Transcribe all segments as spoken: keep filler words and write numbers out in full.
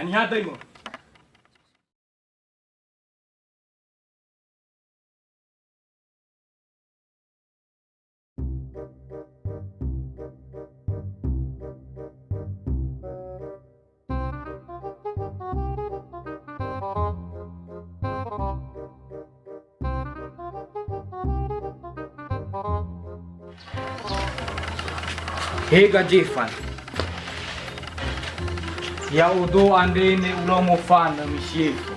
Niha döi mö. He Gazefan, ya'odo andre me ulau mofanö misiefo.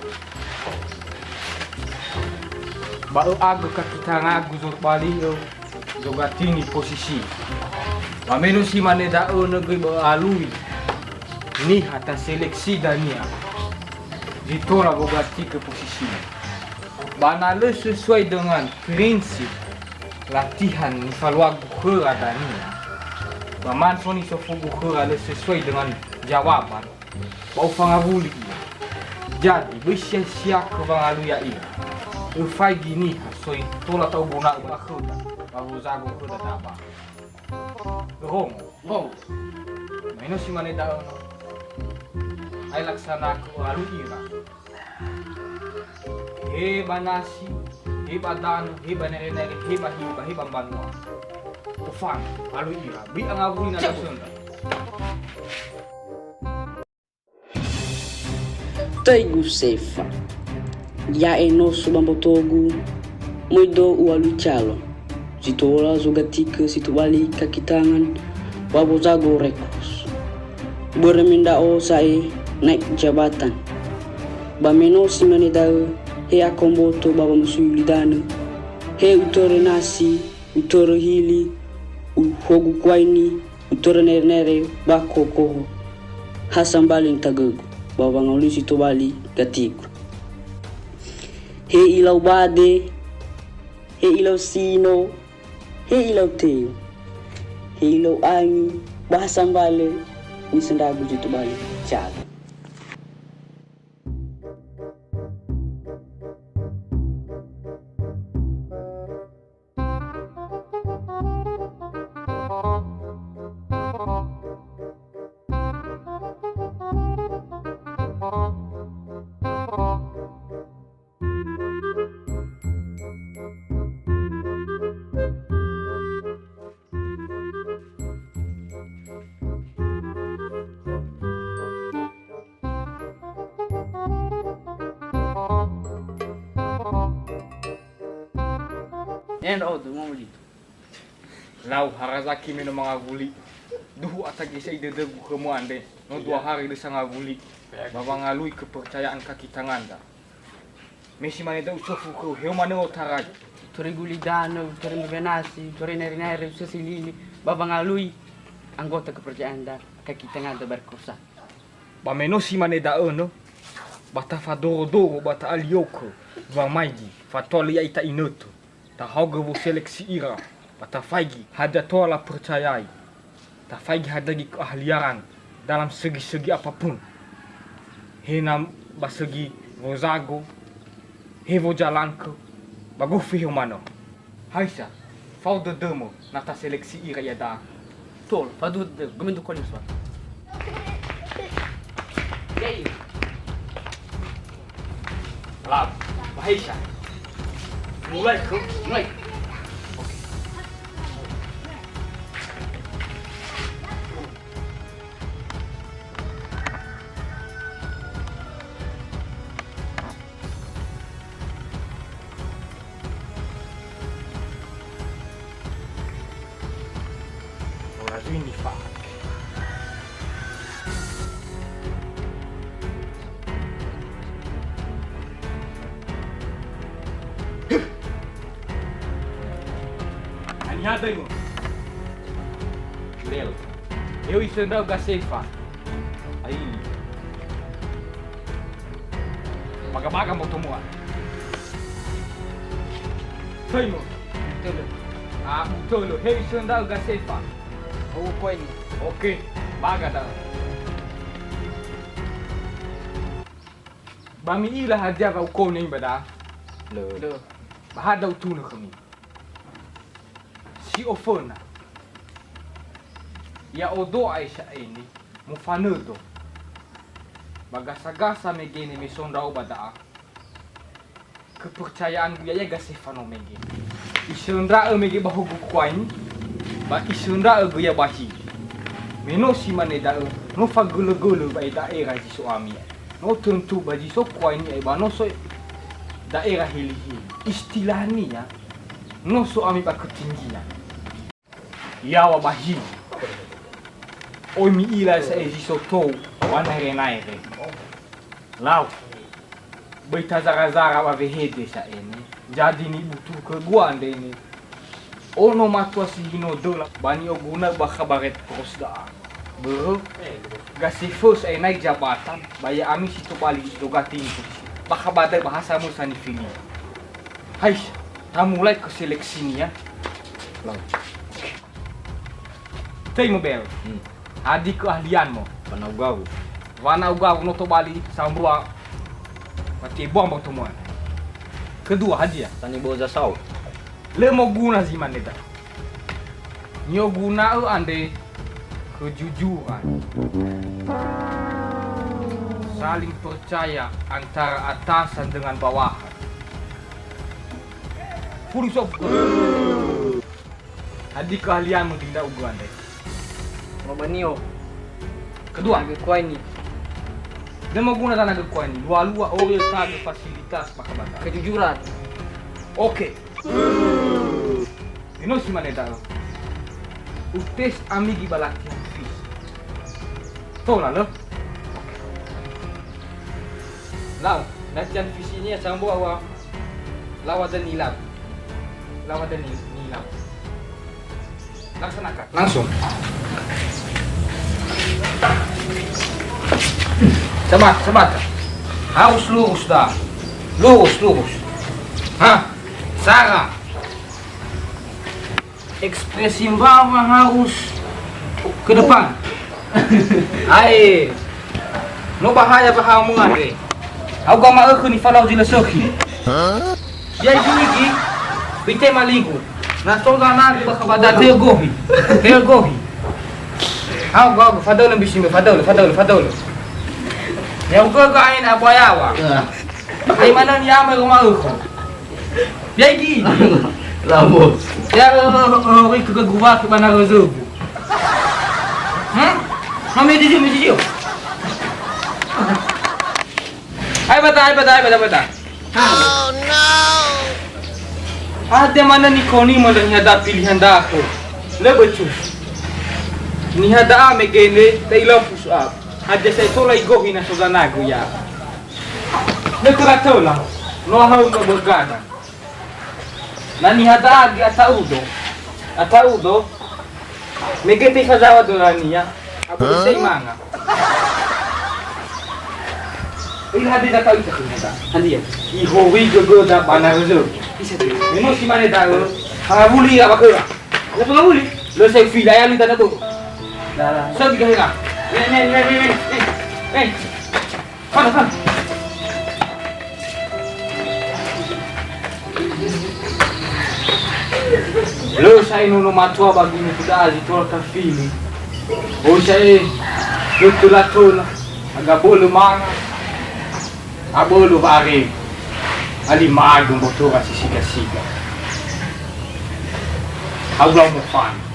Ba ö'agö kakitangagu zobali'ö zogatini posisi. Ba me no si mane da'ö nö göi ba ö'alui niha taseleksi dania zi tola wogatikö posisina. Ba na lö sesuai dengan prinsip latihan nifaluagu khöra dania, ba man so nisofugu khöra lö sesuai dengan jawaban, ba ufangawuli ia. Jadi, böi sia-siakö wangalui ya'ia. Öfaigi niha soi tola ta'oguna'ö ba khöda, ba wozago khöda daba. Rongo. Rongo. Me no si mane da'ö no. Ai laksanakö alui ira. He ba nasi, he ba danö, he ba nere-nere, he ba hiba, he ba mbanua. Ofang, alui ira. Böi angawuli na lö söndra. Taigu Sefa. Ya'e no so ba mbotogu, möi do u'alui calo. Zi tola zogatikö si tobali kakitangan ba wozago Red Cross. Börö me ndra'o sa'ae naik jabatan. Ba me no si mane da'ö, he akoa mboto ba wamusui ulidanö, he utörö nasi, utörö hili, uhogu kuaini, utörö nere-nere ba koho-koho. Ha sambali nitagögu ba wangalui si tobali gatigu. He ilau bade, he ilau sino, he ilau teu, he ilau angi, ba ha sambali nisöndragu zi tobali calo. Endra'odo, mamulito. Lau harazaki me no mangawuli. Duhu atagisai dödögu khömö andre. No dua hari lö sangawuli. Ba wangalui kepercayaan kaki tanganda. Me si mane da'ö usofu khöu, heu manö otarai. Utoröi gulidanö, utoröi mbebenasi, utoröi nere-nere, usösi lili, ba wangalui anggota kepercayaanda, kaki tanganda ba Red Cross. Ba me no si mane da'ö nö, ba tafadoro-doro ba ta'aliokö wamaigi, fatua lö ya'ita inötö. Tahaogö woseleksi ira, ba tafaigi hadia tola lapercayai. Tafaigi hadia göi keahlian dalam segi-segi apapun. He na ba segi wozago, he wojalankö, ba gofu heu manö. Haisa, fao dödömö na taseleksi ira iada'a? Tol, faduhu dödö, gomendo koli soal. Yai. Lau, ba haisa. Mulai khö? Mulai. Oke. Ora zui nifa'ake. Haniha döi mö? Lel. Eu isö ndra'o Gasefa. Aili. Baga-baga moto mua. Töi mö. Utölö. Ah, utölö. Heu isö ndra'o Gasefa. Ukoini. Oke. Baga da. Ba mi'ila hadia wa ukoini ba da? Lö. Lö. Ba ha da utunö khömi. Si oföna. Ya'odo Aisha eni. Mofanödo. Ba gasa-gasa mege ne me so ndra'o ba da'a, kepercayaan gö ya'ia ga Stefano mege. Isöndra'ö mege ba hogu kuaini, ba isöndra'ö gö ia ba hili. Me no si mane da'ö, no fagölö-gölö ba e da'era zi so ami. No töntu ba zi so kuaini ai ba no so da'era hili-hili. Istilahnia, no so ami ba ketinggian. Yaŵa ba hili. Oi mi'ila sa'ae zi so tou ba naere-naere. Lau. Böi tazara-zara ba wehede sa'ae ne. Jadi nibutuhugö gua andre ne. Ono matua si hino döla ba ni'oguna'ö bakha ba Red Cross da'a. Börö, ga si fös enai jabatan, ba ya'ami si tobali dogati nifosi. Bakha ba da'ö ba ha samösa nifili. Hai, tamulai ke seleksinia. Lau. Tei mobel. Hmm. Hadia keahlianmu? Wana'u gawu. Wana'u gawu no tobali sambua. Mati buang bau tomuan. Kedua, hadia? Tani boza sau. Lö moguna zi mane da'ö. Ni'oguna'ö andre kejujuran. Saling percaya antara atasan dengan bawahan. Full stop. Hadia keahlianmu di ndra'ugö andre? Ngobanio. Kedua. Nagö kuaini. Lö moguna tanagö kuaini. Lua-lua orientasi fasilitas bakha ba da'a. Kejujuran. Oke. Eno si mane da'ö. Utes ami göi ba latihan fisik. Tola lö? Lau, latihan fisiknia sambua wa lawa dan nilau. Lawa dan ni-, nilau. Laksanakan. Langsung. Sabar, sabar. Harus lurus dah. Lurus, lurus. Ha? Sara. Ekspresi mbawa harus ke depan. Ae. No bahaya bahamu andre. Au ga ma'ökhö nifalau zi lö sökhi. Ya igi-igi, bite malingu. Na so ganagu bakha ba da'ö gohi. Hel gohi. Au ga, au ga, fadölö mbisi me, fadölö, fadölö, fadölö. Ya uga ga aina abu ayawa. Ai mana ni ama ro ma'ökhö. Biaigi. Labo. Ya, eh, eh, eh, ori ke guwa ke bana rezebu. Hmm? Mami di sini, di sini. Ayo bata, ayo bata, ayo bata, bata. Oh no. Ada mana nikoni mana niha da pilihan da aku. Lebih cus. Niha da amegene, da ilau push up. Ada saya tola igohi na so ganagu ya. Lö töra-töra, no hau no bergana. Na niha da'agi ata'udo. Ata'udo. Mege te fazawa dörania. Abu sei manga. Ila hadia da'ö ita ternyata. Hadia. Ihori gögöda bana rezo. Isa tu. Memang si mane da'ö. Hawuli apa kera? Apa hawuli? Lö saya fila ya lu tanah tu. Dah, dah. Saya tiga hera. Eh, eh, eh, eh, eh. Eh. Hana, hana. Lö sa'ae nono matua ba gunuku da'a zi tola tafili. Oi sa'ae, lö töla-töla, aga bölö manga, abölö wa'aregu. Alimagö mbotora si siga-siga. Aulau mofana.